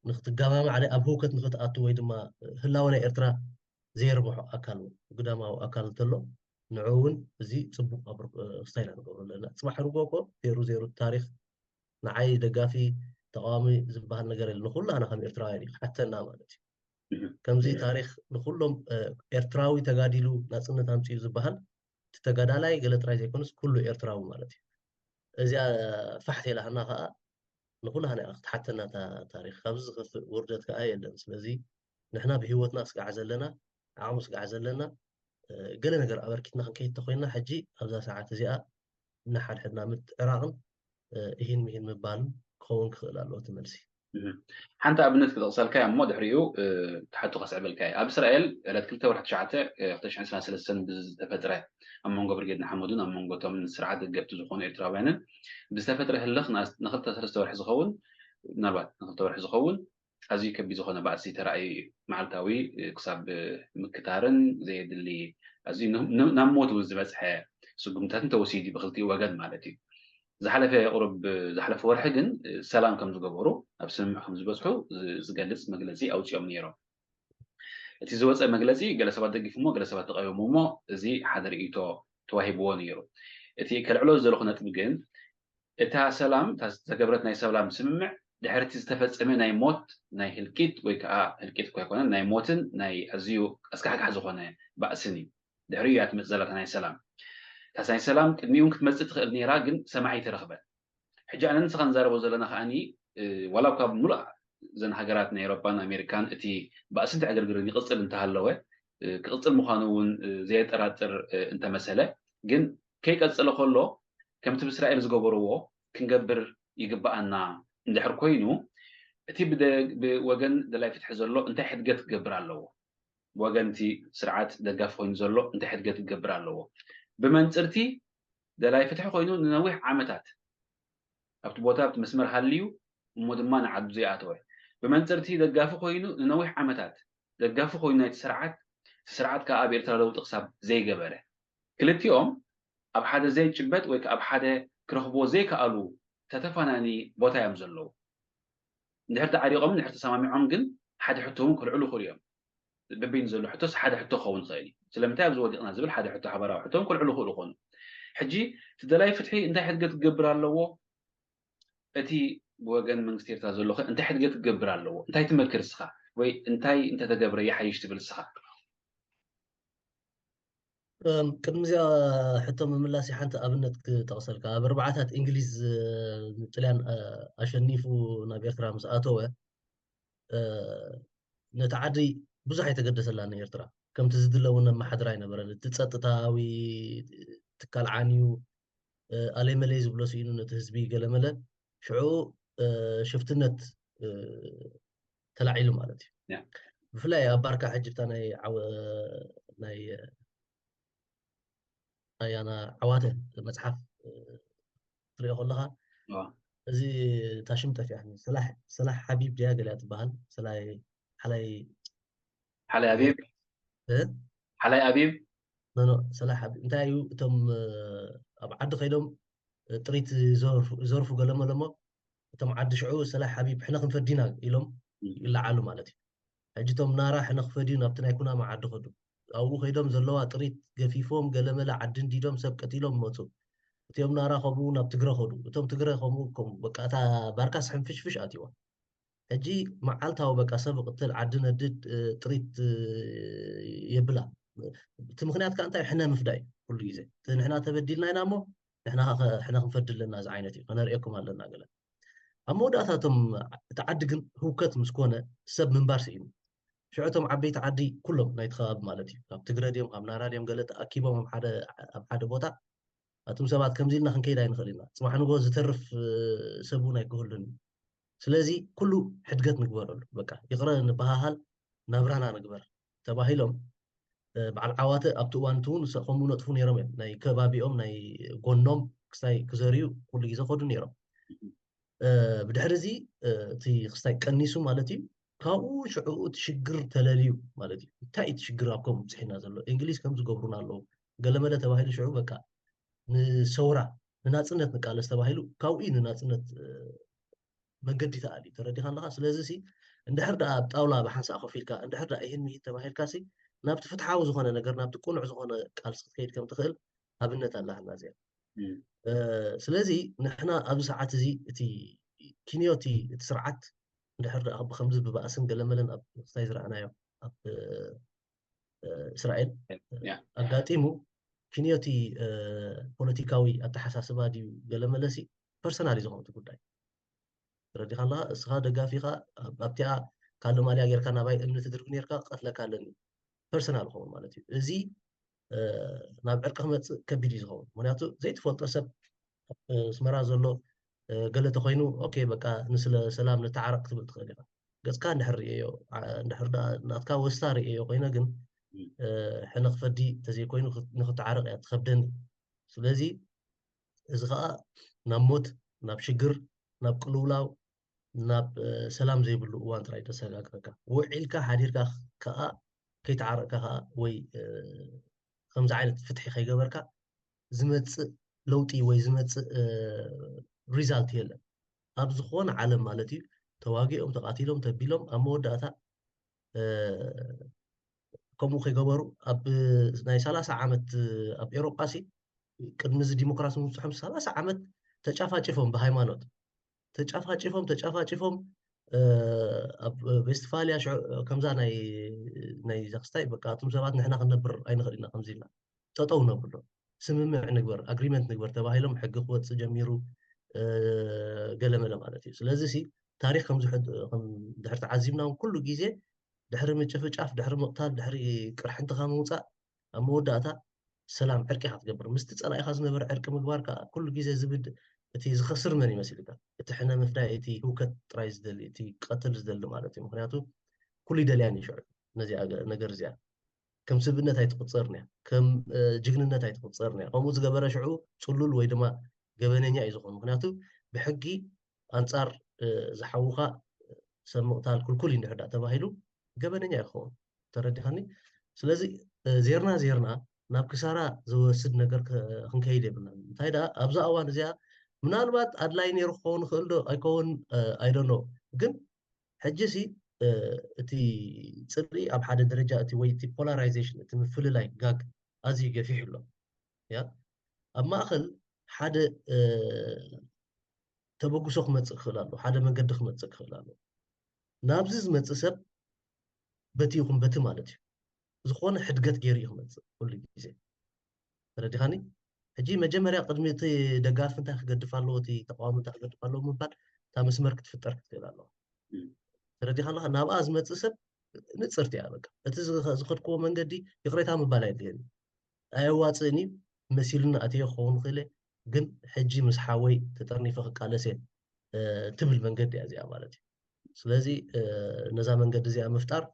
ንክትጋማማዕ ኣብ ህውከት ንክትኣቱ ወይ ድማ ህላወ ናይ ኤርትራ ዘየርብሖ ኣካል ግዳማዊ ኣካል እንተሎ ንዑ እውን እዚ ፅቡቅ ስታይል ንገብሮ ኣለና። ፅባሕ ርጎ እኮ ዜሩ ዜሩ ታሪክ ንዓይ ደጋፊ ተቃዋሚ ዝበሃል ነገር የለ። ንኩላና ከም ኤርትራውያን እዩ ክሓተና ማለት እዩ። ከምዚ ታሪክ ንኩሎም ኤርትራዊ ተጋዲሉ ናፅነት ኣምፅኡ ዝበሃል እቲ ተጋዳላይ ገለ ጥራይ ዘይኮነስ ኩሉ ኤርትራዊ ማለት እዩ። እዚኣ ፋሕ ተይላሃና ከዓ ንኩላህና ክትሓተና እታ ታሪክ። ካብዚ ዝኸፍእ ውርደት ከዓ የለን። ስለዚ ንሕና ብህይወትና ስጋዕ ዘለና ዓቕሚ ስጋዕ ዘለና ገለ ነገር ኣበርኪትና ክንከይድ ተኮይንና ሕጂ ኣብዛ ሰዓት እዚኣ ንሓድሕድና ምትዕራቕን እሂን ምሂን ምባልን ክኸውን ክኽእል ኣለዎ እቲ መልሲ። ሓንቲ ኣብነት ክጠቕሰልካ እሞ ድሕሪኡ ትሓቱ ከስዕበልካ እየ። ኣብ እስራኤል ዕለት ክልተ ወርሒ ትሽዓተ ክልተ ሽሕን ዕስራን ሰለስተን ብዝተፈጥረ ኣብ መንጎ ብርጌድ ንሓመዱን ኣብ መንጎ እቶም ንስርዓት ደገፍቲ ዝኾኑ ኤርትራውያንን ብዝተፈጥረ ህልኽ ንክልተ ሰለስተ ወርሒ ዝኸውን ምናልባት ንክልተ ወርሒ ዝኸውን ኣዝዩ ከቢድ ዝኾነ ባእሲ ተራእዩ እዩ። መዓልታዊ ክሳብ ምክታርን ዘየድሊ ኣዝዩ ናብ ሞት እውን ዝበፅሐ ስጉምታትን ተወሲዱ ብክልቲኡ ወገን ማለት እዩ። ዝሓለፈ ቁሩብ ዝሓለፈ ወርሒ ግን ሰላም ከም ዝገበሩ ኣብ ስምምዕ ከም ዝበፅሑ ዝገልፅ መግለፂ ኣውፂኦም ነይሮም። እቲ ዝወፀ መግለፂ ገለ ሰባት ደጊፉሞ ገለ ሰባት ተቃወሙ እሞ እዚ ሓደ ርእይቶ ተዋሂብዎ ነይሩ። እቲ ከልዕሎ ዘለኹ ነጥቢ ግን እታ ሰላም እታ ዝተገብረት ናይ ሰላም ስምምዕ ድሕሪ እቲ ዝተፈፀመ ናይ ሞት ናይ ህልቂት ወይ ከዓ ህልቂት እኳ ኣይኮነን ናይ ሞትን ናይ ኣዝዩ ኣስካሕካሕ ዝኾነ ባእስን እዩ። ድሕሪኡ እያ ትመፅእ ዘላ እታ ናይ ሰላም። እታ ናይ ሰላም ቅድሚኡ እውን ክትመፅእ ትኽእል ነይራ ግን ሰማዒ ኣይተረኽበን። ሕጂ ኣነ ንስኻ ንዛረቦ ዘለና ከዓኒ ዋላ እኳ ሙሉእ እዘን ሃገራት ናይ ኤሮፓን ኣሜሪካን እቲ ባእስን ዕግርግርን ይቕፅል እንተሃለወ ክቕፅል ምዃኑ እውን ዘየጠራጥር እንተመሰለ ግን ከይቀፀለ ከሎ ከምቲ ብእስራኤል ዝገበርዎ ክንገብር ይግበኣና እንድሕር ኮይኑ እቲ ብወገን ደላይ ፍትሒ ዘሎ እንታይ ሕድገት ክገብር ኣለዎ? ብወገን እቲ ስርዓት ደጋፊ ኮይኑ ዘሎ እንታይ ሕድገት ክገብር ኣለዎ? ብመንፅር እቲ ደላይ ፍትሒ ኮይኑ ንነዊሕ ዓመታት ኣብቲ ቦታ ኣብቲ መስመር ሃልዩ እሞ ድማ ንዓዱ ዘይኣተወ ብመንፅር እቲ ደጋፊ ኮይኑ ንነዊሕ ዓመታት ደጋፊ ኮይኑ ናይቲ ስርዓት እቲ ስርዓት ከዓ ኣብ ኤርትራ ለውጢ ክሳብ ዘይገበረ ክልቲኦም ኣብ ሓደ ዘይጭበጥ ወይ ከዓ ኣብ ሓደ ክረኽብዎ ዘይከኣሉ ተተፋናኒ ቦታ እዮም ዘለዉ። እንድሕር ተዓሪቖምን እንድሕር ተሰማሚዖም ግን ሓደ ሕቶ እውን ከልዕሉ ይኽእሉ እዮም። በበይኑ ዘሎ ሕቶስ ሓደ ሕቶ ክኸውን ይኽእል እዩ። ስለምንታይ ኣብዚ ወዲቕና ዝብል ሓደ ሕቶ ሓባራዊ ሕቶ እውን ከልዕሉ ይኽእሉ ይኾኑ። ሕጂ እቲ ደላይ ፍትሒ እንታይ ሕድገት ክገብር ኣለዎ? እቲ ብወገን መንግስቲ ኤርትራ ዘሎ ከ እንታይ ሕድገት ክገብር ኣለዎ? እንታይ ትመክር እስኻ? ወይ እንታይ እንተተገብረ ይሓይሽ ትብል እስኻ? ቅድሚ እዚኣ ሕቶ ምምላስ ሓንቲ ኣብነት ክጠቕሰልካ። ኣብ ኣርባዓታት እንግሊዝ ንጥልያን ኣሸኒፉ ናብ ኤርትራ ምስ ኣተወ ነቲ ዓዲ ብዙሕ ኣይተገደሰላን ኤርትራ። ከምቲ ዝድለ እውን ኣመሓድራ ኣይነበረን። እቲ ጸጥታዊ ትካል ዓንዩ ኣለይመለይ ዝብሎ ስኢኑ ነቲ ህዝቢ ገለመለ ሽዑ ሽፍትነት ተላዒሉ ማለት እዩ። ብፍላይ ኣብ ባርካ ሕጂ ብታ ናይ ናይ ኣያና ዓዋተ መፅሓፍ ትሪኦ ከለካ እዚ ታሽም ጠፊኣኒ ሰላሕ ሓቢብ ድያ ገሊያ ትበሃል ሰላይ ሓላይ ሓላይ ኣቢብ ሓላይ ኣቢብ ሰላሕ ሓቢብ እንታይ እዩ እቶም ኣብ ዓዲ ከይዶም ጥሪት ዘርፉ ገለመለሞ እቶም ዓዲ ሽዑ ሰላሕ ሓቢብ ሕነ ክንፈዲና ኢሎም ይለዓሉ ማለት እዩ። ሕጂ እቶም ናራ ሕነ ክፈድዩ ናብቲ ናይ ኩናማ ዓዲ ከዱ ኣብኡ ከይዶም ዘለዋ ጥሪት ገፊፎም ገለመለ ዓዲ እንዲዶም ሰብ ቀቲሎም መፁ። እቲኦም ናራ ከምኡ ናብ ትግረ ከዱ። እቶም ትግረ ከምኡ ከምኡ በቃ እታ ባርካስ ሕንፍሽፍሽ ኣትዋ። ሕጂ መዓልታዊ በቃ ሰብ ቅትል ዓዲ ነድድ ጥሪት የብላ። እቲ ምክንያት ከዓ እንታይ ሕነ ምፍዳይ ኩሉ ግዜ እቲ ንሕና ተበዲልና ኢና እሞ ንሕና ሕነ ክንፈዲ ኣለና እዚ ዓይነት እዩ ከነርእየኩም ኣለና ገለ ኣብ መወዳእታ እቶም እቲ ዓዲ ግን ህውከት ምስ ኮነ ሰብ ምንባር ስኢኑ ሽዑ እቶም ዓበይቲ ዓዲ ኩሎም ናይቲ ከባቢ ማለት እዩ ካብ ትግረ ድዮም ካብ ናራ ድዮም ገለ ተኣኪቦም ኣብ ሓደ ቦታ ኣቱም ሰባት ከምዚ ኢልና ክንከይድ ኣይንኽእል ኢና ፅባሕ ንጎ ዝተርፍ ሰብ እውን ኣይክህሉን እዩ ስለዚ ኩሉ ሕድገት ንግበረሉ፣ በቃ ይቕረ ንበሃሃል፣ ናብራና ንግበር ተባሂሎም በዓል ዓዋተ ኣብቲ እዋን እቲ እውን ከምኡ ነጥፉ ነይሮም እዮም። ናይ ከባቢኦም ናይ ጎኖም ክስታይ ክዘርዩ ኩሉ ግዜ ከዱ ነይሮም። ብድሕሪ እዚ እቲ ክስታይ ቀኒሱ ማለት እዩ። ካብኡ ሽዕኡ እቲ ሽግር ተለልዩ ማለት እዩ። እንታይ እቲ ሽግር ኣብ ከምኡ ብፅሒና ዘሎ? እንግሊዝ ከም ዝገብሩና ኣለዉ ገለመለ ተባሂሉ ሽዑ በቃ ንሰውራ ንናፅነት ንቃለስ ተባሂሉ ካብኡ ንናፅነት መንገዲ ተኣልዩ። ተረዲኻ ኣለኻ? ስለዚ ሲ እንድሕር ደኣ ኣብ ጣውላ ብሓንሳእ ኮፍ ኢልካ እንድሕር ደኣ ይህን ምሂን ተባሂልካ ሲ ናብቲ ፍትሓዊ ዝኾነ ነገር ናብቲ ቅኑዕ ዝኾነ ቃልሲ ክትከይድ ከም ትኽእል ኣብነት ኣላህና እዚኣ። ስለዚ ንሕና ኣብዚ ሰዓት እዚ እቲ ኪንዮቲ እቲ ስርዓት እንድሕር ደኣ ብከምዚ ብባእስን ገለመለን ኣብ ክስታይ ዝረኣናዮ ኣብ እስራኤል ኣጋጢሙ ኪንዮቲ ፖለቲካዊ ኣተሓሳስባ ድዩ ገለመለሲ ፐርሰናል እዩ ዝኾነ እቲ ጉዳይ። ተረዲኻ ኣለኻ? እስኻ ደጋፊኻ ኣብቲኣ ካልእ ማልያ ጌርካ ናባይ እምኒ ትድርቢ ኔርካ ቀትለካ ኣለኒ ፐርሰናል ይኸውን ማለት እዩ። እዚ ናብ ዕርቂ ክመፅእ ከቢድ እዩ ዝኸውን። ምክንያቱ ዘይትፈልጦ ሰብ ኣስመራ ዘሎ ገለ ተኮይኑ ኦኬ በቃ ንስለ ሰላም ንተዓረቅ ክትብል ትኽእል ኢኻ። ገፅካ እንድሕር ርእየዮ እንድሕር ናትካ ወስታ ርእየዮ ኮይነ ግን ሕነ ክፈዲ ተዘይኮይኑ ንክተዓረቅ እያ ትኸብደኒ። ስለዚ እዚ ከዓ ናብ ሞት ናብ ሽግር ናብ ቅልውላው ናብ ሰላም ዘይብሉ እዋን ጥራይ ተሰጋግረካ ውዒልካ ሓዲርካ ከዓ ከይተዓረቅካ ከዓ ወይ ከምዚ ዓይነት ፍትሒ ከይገበርካ ዝመፅእ ለውጢ ወይ ዝመፅእ ሪዛልት የለን ኣብ ዝኾነ ዓለም ማለት እዩ። ተዋጊኦም ተቃቲሎም ተቢሎም ኣብ መወዳእታ ከምኡ ከይገበሩ ኣብ ናይ ሰላሳ ዓመት ኣብ ኤሮጳ ሲ ቅድሚ እዚ ዲሞክራሲ ምብፅሖም ሰላሳ ዓመት ተጫፋጭፎም ብሃይማኖት ተጫፋጭፎም ተጫፋጭፎም ኣብ ቬስትፋልያ ከምዛ ናይ ናይ ዘክስታይ በቃ እቶም ሰባት ንሕና ክንነብር ኣይንኽእል ኢና ከምዚ ኢልና ጠጠው ነብሎ ስምምዕ ንግበር ኣግሪመንት ንግበር ተባሂሎም ሕጊ ክወፅእ ጀሚሩ ገለመለ ማለት እዩ። ስለዚ ሲ ታሪክ ከምዚ ድሕር ተዓዚብና እውን ኩሉ ግዜ ድሕሪ ምጭፍጫፍ ድሕሪ ምቕታል ድሕሪ ቅርሕንትኻ ምውፃእ ኣብ መወዳእታ ሰላም ዕርቂ ኢኻ ትገብር። ምስቲ ፀላኢኻ ዝነበረ ዕርቂ ምግባር ከዓ ኩሉ ግዜ ዝብድ እቲ ዝኸስር መን ይመስልካ? እቲ ሕነ ምፍዳይ እቲ ህውከት ጥራይ ዝደሊ እቲ ቀትል ዝደሊ ማለት እዩ። ምክንያቱ ኩሉ ይደልያን እዩ ሽዑ ነዚኣ ነገር እዚኣ ከም ስብእነት ኣይትቁፀርን እያ፣ ከም ጅግንነት ኣይትቁፀርን እያ። ከምኡ ዝገበረ ሽዑ ፅሉል ወይ ድማ ገበነኛ እዩ ዝኸውን። ምክንያቱ ብሕጊ ኣንፃር ዝሓውካ ሰብ ምቕታል ክልኩል እዩ እንድሕር ተባሂሉ ገበነኛ እዩ ክኸውን። ተረዲኻኒ? ስለዚ ዜርና ዜርና ናብ ክሳራ ዝወስድ ነገር ክንከይድ የብልና። እንታይ ደኣ ኣብዛ እዋን እዚኣ ምናልባት ኣድላይ ነይሩ ክኸውን ይኽእል ዶ ኣይከውን ኣይደኖ ግን ሕጂ ሲ እቲ ፅርኢ ኣብ ሓደ ደረጃ እቲ ወይ እቲ ፖላራይዜሽን እቲ ምፍልላይ ጋግ ኣዝዩ ገፊሕ ኣሎ። ያ ኣብ ማእኸል ሓደ ተበግሶ ክመፅእ ክኽእል ኣሎ፣ ሓደ መገዲ ክመፅእ ክኽእል ኣሎ። ናብዚ ዝመፅእ ሰብ በቲ ይኹን በቲ ማለት እዩ ዝኾነ ሕድገት ገይሩ እዩ ክመፅእ ኩሉ ግዜ። ተረዲኻኒ? ሕጂ መጀመርያ ቅድሚ እቲ ደጋፊ እንታይ ክገድፍ ኣለዎ፣ እቲ ተቃዋሚ እንታይ ክገድፍ ኣለዎ ምባል እታ መስመር ክትፍጠር ክትክእል ኣለዋ። ተረዲኻ ኣለካ? ናብኣ ዝመፅእ ሰብ ንፅርቲ እያ። በቃ እቲ ዝኸድክዎ መንገዲ ይቕሬታ ምባል ኣየድልየኒ ኣየዋፅእን እዩ መሲሉና ኣትዮ ክኸውን ክእል ግን ሕጂ ምስ ሓወይ ተጠርኒፈ ክቃለስ እየ ትብል መንገዲ እያ እዚኣ ማለት እዩ። ስለዚ ነዛ መንገዲ እዚኣ ምፍጣር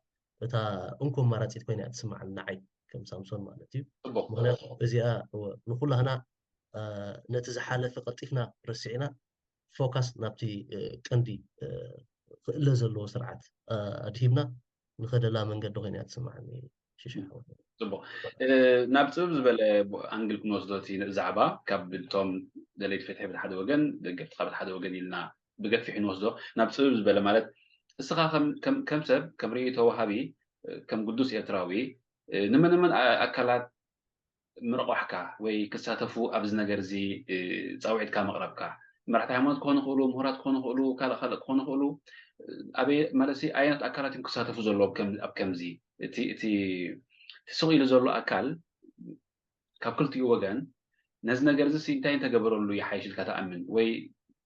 እታ እንኮ ኣማራፂት ኮይና እያ ትስማዓኒ ንዓይ ከም ሳምሶን ማለት እዩ። ምክንያቱ እዚኣ ንኩላህና ነቲ ዝሓለፈ ቀልጢፍና ረሲዕና ፎካስ ናብቲ ቀንዲ ክእለ ዘለዎ ስርዓት ኣድሂብና ንኸደላ መንገዲ ኮይና እያ ትስማዓኒ። ሽሻ ፅቡቅ ናብ ፅብብ ዝበለ ኣንግል ክንወስዶ እቲ ዛዕባ ካብ ብልጦም ደለይቲ ፍትሒ ብሓደ ወገን ደገፍቲ ካብ ሓደ ወገን ኢልና ብገፊሕ ንወስዶ ናብ ፅብብ ዝበለ ማለት እስኻ ከም ሰብ ከም ርእይቶ ወሃቢ ከም ግዱስ ኤርትራዊ ንመነመን ኣካላት ምርቋሕካ ወይ ክሳተፉ ኣብዚ ነገር እዚ ፃውዒትካ መቕረብካ መራሕቲ ሃይማኖት ክኾኑ ይኽእሉ፣ ምሁራት ክኾኑ ይኽእሉ፣ ካልእ ካልእ ክኾኑ ይኽእሉ። ኣበይ ማለት ኣየኖት ኣካላት እዮም ክሳተፉ ዘለዎም ኣብ ከምዚ እቲ እቲ ስቕ ኢሉ ዘሎ ኣካል ካብ ክልቲኡ ወገን ነዚ ነገር እዚ እንታይ እንተገበረሉ ይሓይሽ ኢልካ ትኣምን ወይ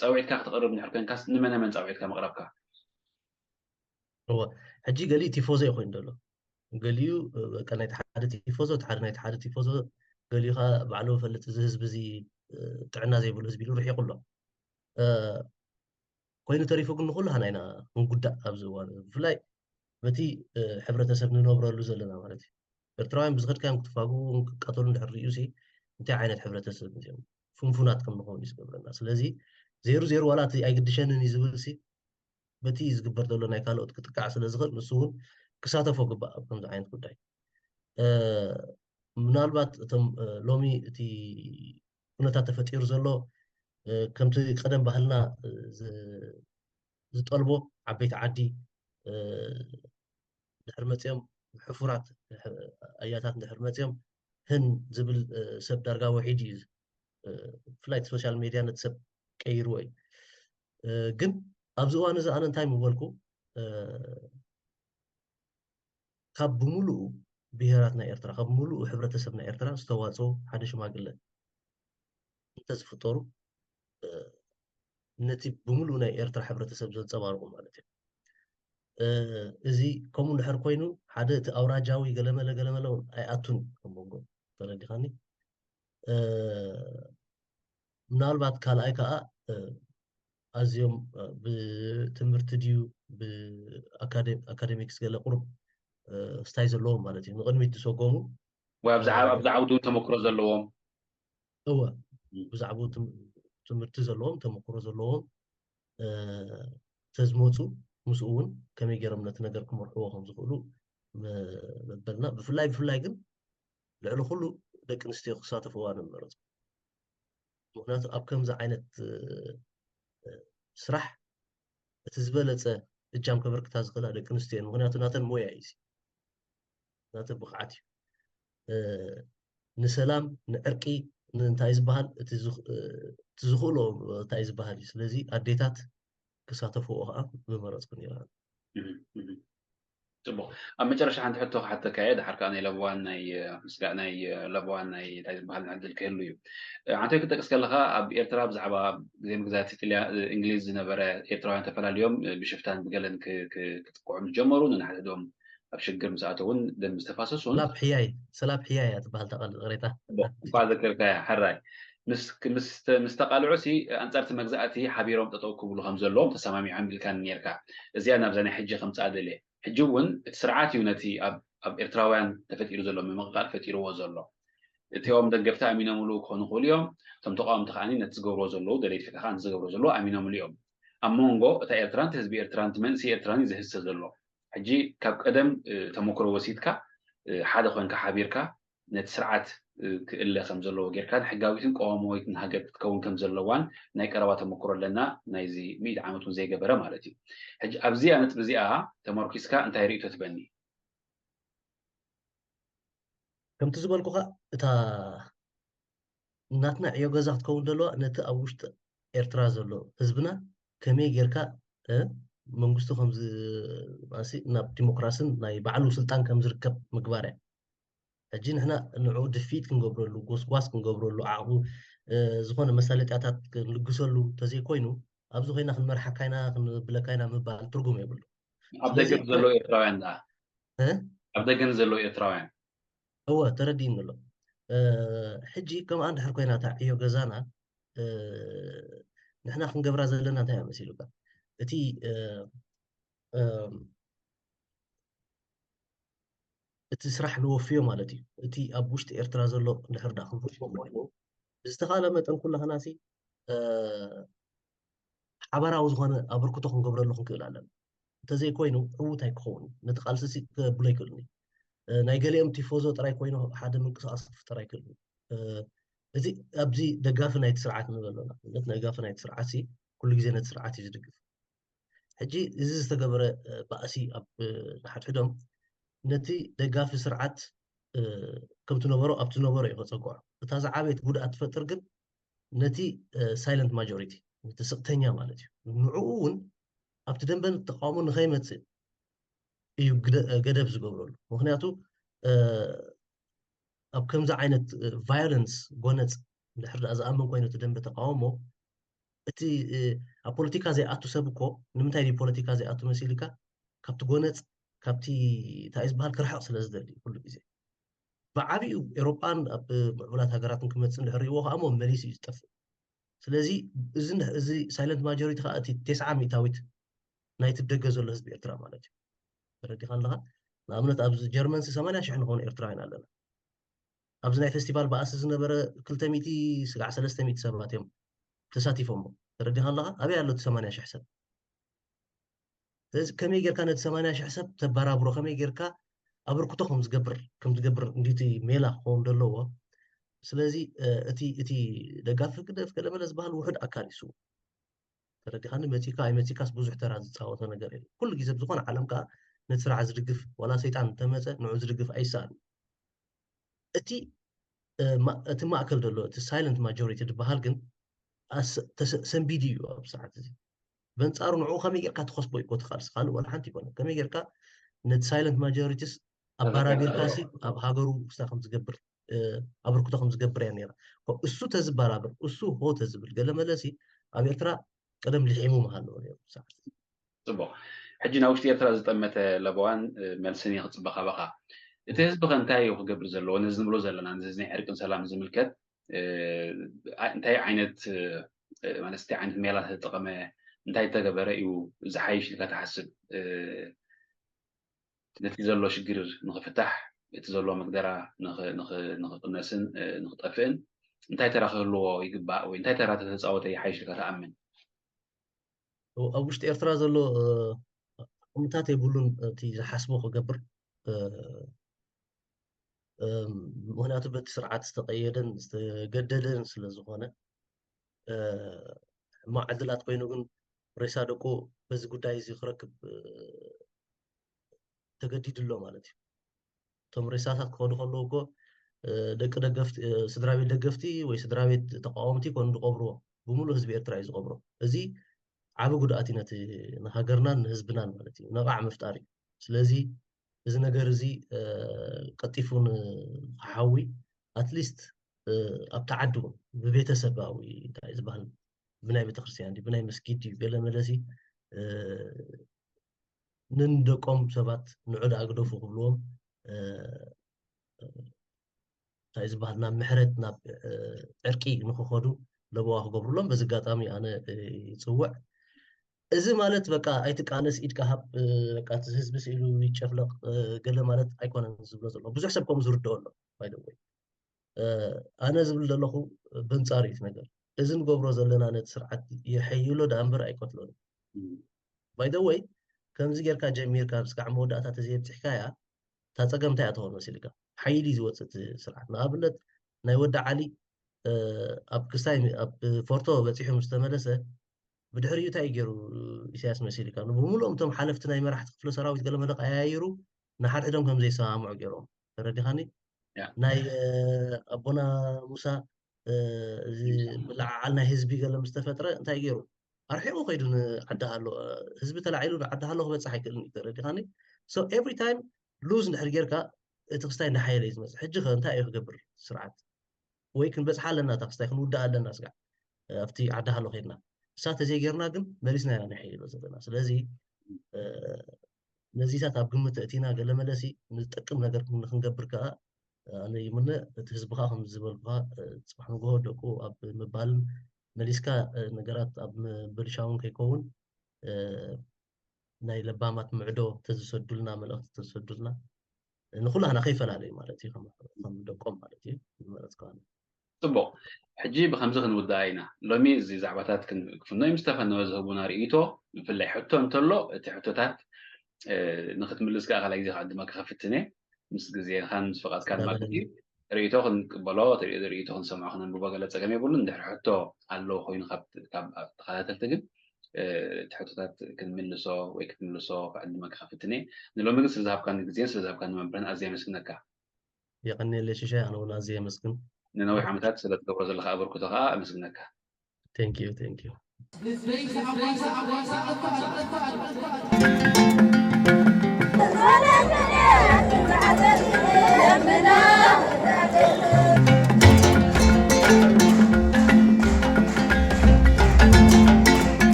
ፃውዒትካ ክተቕርብ እንድሕር ኮንካስ ንመነመን ፃውዒትካ መቕረብካ? እወ ሕጂ ገሊኡ ቲፎዞ እዩ ኮይኑ ዘሎ ገሊኡ በቃ ናይቲ ሓደ ቲፎዞ እቲ ሓደ ናይቲ ሓደ ቲፎዞ ገሊኡ ከዓ ባዕሉ ፈልጥ እዚ ህዝቢ እዚ ጥዕና ዘይብሉ ህዝቢ ኢሉ ርሒቁ ኣሎ። ኮይኑ ተሪፉ ግን ንኩላህና ኢና ክንጉዳእ ኣብዚ እዋን እዚ። ብፍላይ በቲ ሕብረተሰብ ንነብረሉ ዘለና ማለት እዩ። ኤርትራውያን ብዝኸድካዮም ክትፋግኡ ክቃተሉ እንድሕር ርእዩ ሲ እንታይ ዓይነት ሕብረተሰብ እዮም? ፍንፉናት ከም ንኸውን እዩ ዝገብረና። ስለዚ ዜሩ ዜሩ ዋላ እቲ ኣይግድሸንን እዩ ዝብል ሲ በቲ ዝግበር ዘሎ ናይ ካልኦት ክጥቃዕ ስለ ዝኽእል ንሱ እውን ክሳተፎ ግባእ ኣብ ከምዚ ዓይነት ጉዳይ። ምናልባት እቶም ሎሚ እቲ ኩነታት ተፈጢሩ ዘሎ ከምቲ ቀደም ባህልና ዝጠልቦ ዓበይቲ ዓዲ ድሕር መፅኦም ሕፉራት ኣያታት ድሕር መፅኦም ህን ዝብል ሰብ ዳርጋ ውሒድ እዩ። ብፍላይ ሶሻል ሜድያ ነቲ ሰብ ቀይርዎ እዩ። ግን ኣብዚ እዋን እዚ ኣነ እንታይ ምበልኩ ካብ ብምሉኡ ብሄራት ናይ ኤርትራ ካብ ብምሉኡ ሕብረተሰብ ናይ ኤርትራ ዝተዋፅኡ ሓደ ሽማግለ እንተዝፍጠሩ ነቲ ብምሉእ ናይ ኤርትራ ሕብረተሰብ ዘንፀባርቑ ማለት እዩ። እዚ ከምኡ እንድሕር ኮይኑ ሓደ እቲ ኣውራጃዊ ገለመለ ገለመለ እውን ኣይኣቱን ከም መንጎ ተረዲኻኒ። ምናልባት ካልኣይ ከዓ ኣዝዮም ብትምህርቲ ድዩ ብኣካደሚክስ ገለ ቁሩብ ስታይ ዘለዎም ማለት እዩ ንቅድሚት ዝሰጎሙ ወይ ኣብዚ ዓውዲ ተመክሮ ዘለዎም እወ ብዛዕባኡ ትምህርቲ ዘለዎም ተመክሮ ዘለዎም ተዝመፁ ምስኡ እውን ከመይ ገይሮም ነቲ ነገር ክመርሕዎ ከም ዝኽእሉ መበልና ብፍላይ ብፍላይ ግን ልዕሊ ኩሉ ደቂ ኣንስትዮ ክሳተፍዋ ንመረፁ። ምክንያቱ ኣብ ከምዚ ዓይነት ስራሕ እቲ ዝበለፀ እጃም ከበርክታ ዝኽእላ ደቂ ኣንስትዮ እየን። ምክንያቱ ናተን ሞያ እዩ፣ ናተን ብቕዓት እዩ። ንሰላም ንዕርቂ እንታይ ዝበሃል እቲ ዝኽእሎ እንታይ ዝበሃል እዩ። ስለዚ ኣዴታት ክሳተፍዎ ከዓ ምመረፅኩ ነይረ። ፅቡቅ ኣብ መጨረሻ ሓንቲ ሕቶ ክሓተካ እየ ድሓር ከዓ ናይ ለብዋን ናይ ምስጋእ ናይ ለብዋን ናይ እንታይ ዝበሃል ዕድል ክህሉ እዩ። ዓንተ ክጠቅስ ከለካ ኣብ ኤርትራ ብዛዕባ ግዜ ምግዛት ኢጣልያ እንግሊዝ ዝነበረ ኤርትራውያን ተፈላልዮም ብሽፍታን ብገለን ክጥቅዑ ምስ ጀመሩ ንናሕድዶም ኣብ ሽግር ምስ ኣተውን ደም ዝተፋሰሱን ሰላብ ሕያይ ሰላብ ሕያይ እያ ትበሃል ተቃል ቅሬታ እኳ ዘከርካያ ሕራይ ምስ ተቃልዑ ሲ ኣንጻርቲ መግዛእቲ ሓቢሮም ጠጠው ክብሉ ከም ዘለዎም ተሰማሚዖም ኢልካኒ ነርካ። እዚኣ ናብዛ ናይ ሕጂ ከምጽኣ ደልየ። ሕጂ እውን እቲ ስርዓት እዩ ነቲ ኣብ ኤርትራውያን ተፈጢሩ ዘሎ ምምቕቓል ፈጢርዎ ዘሎ። እቲኦም ደገፍቲ ኣሚኖምሉ ክኾኑ ይኽእሉ እዮም። እቶም ተቃወምቲ ከዓኒ ነቲ ዝገብርዎ ዘለዉ ደለይቲ ፍትሒ ከዓኒ ዝገብርዎ ዘለዉ ኣሚኖምሉ እዮም። ኣብ መንጎ እታ ኤርትራን እቲ ህዝቢ ኤርትራን እቲ መንእሰይ ኤርትራን እዩ ዝህሰ ዘሎ። ሕጂ ካብ ቀደም ተመክሮ ወሲድካ ሓደ ኮንካ ሓቢርካ ነቲ ስርዓት ክእለ ከም ዘለዎ ጌርካ ሕጋዊትን ቀዋማዊትን ሃገር ክትከውን ከም ዘለዋን ናይ ቀረባ ተመክሮ ኣለና። ናይዚ ሚእቲ ዓመት እውን ዘይገበረ ማለት እዩ። ሕጂ ኣብዚኣ ነጥቢ እዚኣ ተመርኪስካ እንታይ ርእይቶ ትበኒ? ከምቲ ዝበልኩኻ እታ ናትና ዕዮ ገዛ ክትከውን ዘለዋ ነቲ ኣብ ውሽጢ ኤርትራ ዘሎ ህዝብና ከመይ ጌርካ መንግስቱ ከምዚ ናብ ዲሞክራስን ናይ ባዕሉ ስልጣን ከም ዝርከብ ምግባር እያ። ሕጂ ንሕና ንዕኡ ድፊት ክንገብረሉ ጎስጓስ ክንገብረሉ ዓቕቡ ዝኾነ መሳለጥያታት ክንልግሰሉ እንተዘይኮይኑ ኣብዚ ኮይና ክንመርሓካ ኢና ክንብለካ ኢና ምባል ትርጉም የብሉ። ኣብ ደገ ዘለዉ ኤርትራውያን ደኣ ኣብ ደገ ዘለዉ ኤርትራውያን እወ ተረዲእኒ ኣሎ። ሕጂ ከምኣ እንድሕር ኮይና እታ ዕዮ ገዛና ንሕና ክንገብራ ዘለና እንታይ እያ መሲሉካ? እቲ እቲ ስራሕ ንወፍዮ ማለት እዩ። እቲ ኣብ ውሽጢ ኤርትራ ዘሎ እንድሕር ዳ ክንፍጽሞ ኮይኑ ብዝተኻለ መጠን ኩላህና ሲ ሓባራዊ ዝኾነ ኣበርክቶ ክንገብረሉ ክንክእል ኣለና። እንተዘይኮይኑ ዕዉት ኣይክኸውን። ነቲ ቃልሲ ሲ ከብሎ ኣይክእልን እዩ። ናይ ገሊኦም ቲፎዞ ጥራይ ኮይኑ ሓደ ምንቅስቃስ ክፍጠር ኣይክእልን እዩ። እዚ ኣብዚ ደጋፊ ናይቲ ስርዓት ንብል ኣለና። ማለት ደጋፊ ናይቲ ስርዓት ሲ ኩሉ ግዜ ነቲ ስርዓት እዩ ዝድግፍ። ሕጂ እዚ ዝተገበረ ባእሲ ኣብ ንሓድሕዶም ነቲ ደጋፊ ስርዓት ከም ትነበሮ ኣብ ትነበሮ እዩ ከፀግዖ። እታ ዝዓበየት ጉድኣት ትፈጥር ግን ነቲ ሳይለንት ማጆሪቲ ነቲ ስቕተኛ ማለት እዩ። ንዕኡ እውን ኣብቲ ደንበ ተቃውሞ ንኸይመፅእ እዩ ገደብ ዝገብረሉ። ምክንያቱ ኣብ ከምዚ ዓይነት ቫዮለንስ ጎነፅ እንድሕር ደኣ ዝኣምን ኮይኑ እቲ ደንበ ተቃውሞ እቲ ኣብ ፖለቲካ ዘይኣቱ ሰብ እኮ ንምንታይ ድዩ ፖለቲካ ዘይኣቱ መሲልካ ካብቲ ጎነፅ ካብቲ እንታይ ዝበሃል ክርሕቕ ስለ ዝደሊ ኩሉ ግዜ ብዓብኡ ኤሮጳን ኣብ ምዕቡላት ሃገራትን ክመፅእ እንድሕር ሪእዎ ከዓ እሞ መሊሱ እዩ ዝጠፍእ። ስለዚ እዚ ን- እዚ ሳይለንት ማጆሪቲ ከዓ እቲ ተስዓ ሚእታዊት ናይቲ ደገ ዘሎ ህዝቢ ኤርትራ ማለት እዩ። ተረዲኻ ኣለኻ? ንኣብነት ኣብዚ ጀርመን ሲ ሰማንያ ሽሕ ንኾኑ ኤርትራውያን ኣለና። ኣብዚ ናይ ፌስቲቫል ባእሲ ዝነበረ ክልተ ሚእቲ ስጋዕ ሰለስተ ሚእቲ ሰባት እዮም ተሳቲፎሞ። ተረዲኻ ኣለኻ? ኣበይ ኣሎ እቲ ሰማንያ ሽሕ ሰብ? ስለዚ ከመይ ጌርካ ነቲ ሰማንያ ሽሕ ሰብ ተበራብሮ? ከመይ ጌርካ ኣበርክቶ ከም ዝገብር ከም ዝገብር እንዲቲ ሜላ ክኸውን ዘለዎ። ስለዚ እቲ እቲ ደጋፊ ህግደፍ ገለመለ ዝበሃል ውሑድ ኣካል እዩ። ተረዲኻኒ? መጺካ ኣይመጺካስ ብዙሕ ተራ ዝፃወቶ ነገር የለ። ኩሉ ግዜ ብዝኾነ ዓለም ከዓ ነቲ ስርዓት ዝድግፍ ዋላ ሰይጣን እንተመፀ ንዑ ዝድግፍ ኣይሰኣን። እቲ እቲ ማእከል ዘሎ እቲ ሳይለንት ማጆሪቲ ዝበሃል ግን ሰንቢዲ እዩ ኣብ ሰዓት እዚ። በንፃሩ ንዕኡ ከመይ ጌርካ ትኸስቦ እዩ ትቃልስ ካልእ ዋላ ሓንቲ ይኮነ። ከመይ ጌርካ ነቲ ሳይለንት ማጆሪቲስ ኣባራቢርካሲ ኣብ ሃገሩ ክስታ ከም ዝገብር ኣበርክቶ ከም ዝገብር እያ ነራ። እሱ ተዝበራብር እሱ ሆ ተዝብል ገለ መለሲ ኣብ ኤርትራ ቀደም ልሒሙ ምሃለዎ ነሩ ሰዓት። ፅቡቅ። ሕጂ ናብ ውሽጢ ኤርትራ ዝጠመተ ለበዋን መልስን እየ ክፅበ ካባኻ። እቲ ህዝቢ ከ እንታይ እዩ ክገብር ዘለዎ? ነዚ ንብሎ ዘለና ነዚ ናይ ዕርቅን ሰላም ዝምልከት እንታይ ዓይነት ማለት እንታይ ዓይነት ሜላ ተጠቐመ እንታይ ተገበረ እዩ ዝሓይሽ ኢልካ ትሓስብ? ነቲ ዘሎ ሽግር ንክፍታሕ እቲ ዘሎ መግደራ ንክቅነስን ንክጠፍእን እንታይ ተራ ክህልዎ ይግባእ ወይ እንታይ ተራ ተተፃወተ ይሓይሽ ኢልካ ትኣምን? ኣብ ውሽጢ ኤርትራ ዘሎ ጥቕምታት የብሉን። እቲ ዝሓስቦ ክገብር ምክንያቱ በቲ ስርዓት ዝተቀየደን ዝተገደደን ስለ ዝኾነ ሕማቕ ዕድላት ኮይኑ ግን ሬሳ ደቁ በዚ ጉዳይ እዚ ክረክብ ተገዲዱ ኣሎ ማለት እዩ። እቶም ሬሳታት ክኸዱ ከለዉ እኮ ደቂ ደገፍቲ ስድራ ቤት ደገፍቲ ወይ ስድራ ቤት ተቃወምቲ ኮኑ ዝቐብርዎ፣ ብምሉእ ህዝቢ ኤርትራ እዩ ዝቐብሮ። እዚ ዓቢ ጉድኣት እዩ ነቲ ንሃገርናን ንህዝብናን ማለት እዩ ነቓዕ ምፍጣር እዩ። ስለዚ እዚ ነገር እዚ ቀልጢፉ ንክሓዊ ኣትሊስት ኣብቲ ዓዲ እውን ብቤተሰባዊ እንታይ ዝበሃል ብናይ ቤተክርስትያን ድዩ ብናይ መስጊድ ድዩ ገለ መለሲ ንንደቆም ሰባት ንዑ ደኣ ግደፉ ክብልዎም እንታይ ዝበሃል ናብ ምሕረት ናብ ዕርቂ ንክኸዱ ለበዋ ክገብሩሎም በዚ ኣጋጣሚ ኣነ ይፅውዕ። እዚ ማለት በቃ ኣይትቃለስ ኢድካ ሃብ በቃ እቲ ህዝቢ ስኢሉ ይጨፍለቕ ገለ ማለት ኣይኮነን ዝብሎ ዘሎ ብዙሕ ሰብ ከምኡ ዝርድኦ ኣሎ ባይደወይ ኣነ ዝብል ዘለኹ በንፃር እዩ ነገር እዚ ንገብሮ ዘለና ነቲ ስርዓት የሐይሎ ደኣ እምበር ኣይቀትሎን ባይደወይ ከምዚ ጌርካ ጀሚርካ ስጋዕ መወዳእታ ተዘየብፅሕካያ እታ ፀገም እንታይ እያ ትኸውን መሲልካ ሓይሊ ዝወፅእ እቲ ስርዓት ንኣብነት ናይ ወዲ ዓሊ ኣብ ክስታይ ኣብ ፎርቶ በፂሑ ምስ ተመለሰ ብድሕሪኡ እንታይ ገይሩ ኢሳያስ መሲልካ ብሙሉኦም እቶም ሓለፍቲ ናይ መራሕቲ ክፍለ ሰራዊት ገለ መለ ቀያይሩ ንሓድሕዶም ከም ዘይሰማምዑ ገይሮም ተረዲኻኒ ናይ ኣቦና ሙሳ እዚ ምልዓዓል ናይ ህዝቢ ገለ ምስ ተፈጥረ እንታይ ገይሩ ኣርሒቑ ከይዱ ንዓዲ ሃሎ ህዝቢ ተላዒሉ ንዓዲ ሃሎ ክበፅሕ ኣይክእልን እዩ ተረዲኻኒ so every time lose እንድሕር ጌርካ እቲ ክስታይ እንዳሓየለ እዩ ዝመፅእ ሕጂ ከ እንታይ እዩ ክገብር ስርዓት ወይ ክንበፅሓ ኣለና እታ ክስታይ ክንውዳእ ኣለና ስጋዕ ኣብቲ ዓዲ ሃሎ ከይድና እሳ ተዘይጌርና ግን መሊስና ኢና ንሕይሎ ዘለና ስለዚ ነዚታት ኣብ ግምት እቲና ገለ መለሲ ንጠቅም ነገር ንክንገብር ከዓ ኣነ ይምነ እቲ ህዝቢ ከዓ ከም ዝበልኩካ ፅባሕ ንግሆ ደቁ ኣብ ምባልን መሊስካ ነገራት ኣብ ምብልሻውን ከይከውን ናይ ለባማት ምዕዶ ተዝሰዱልና መልእክቲ ተዝሰዱልና ንኩላህና ከይፈላለዩ ማለት እዩ ከም ደቆም ማለት እዩ ዝመረፅካ ፅቡቅ ሕጂ ብከምዚ ክንውድኣ ኢና ሎሚ እዚ ዛዕባታት ክፍኖ ምስ ተፈነወ ዝህቡና ርእይቶ ብፍላይ ሕቶ እንተሎ እቲ ሕቶታት ንክትምልስ ከዓ ካልኣይ ግዜ ክዕድመካ ክፍትነ ምስ ግዜኻን ምስ ፍቃድካን ማለት እዩ ርእይቶ ክንቅበሎ ርእይቶ ክንሰምዖ ክነንብቦ ገለ ፀገም የብሉን እንድሕር ሕቶ ኣለዎ ኮይኑ ካብ ተኸታተልቲ ግን እቲ ሕቶታት ክንምልሶ ወይ ክትምልሶ ክዕድመካ ክፍትነ ንሎሚ ግን ስለዝሃብካኒ ግዜን ስለዝሃብካኒ መብርህን ኣዝየ ኣመስግነካ የቐንየለይ ሽሻይ ኣነ እውን ኣዝየ የመስግን ንነዊሕ ዓመታት ስለትገብሮ ዘለካ ኣበርክቶ ከዓ ኣመስግነካ Thank you, thank you.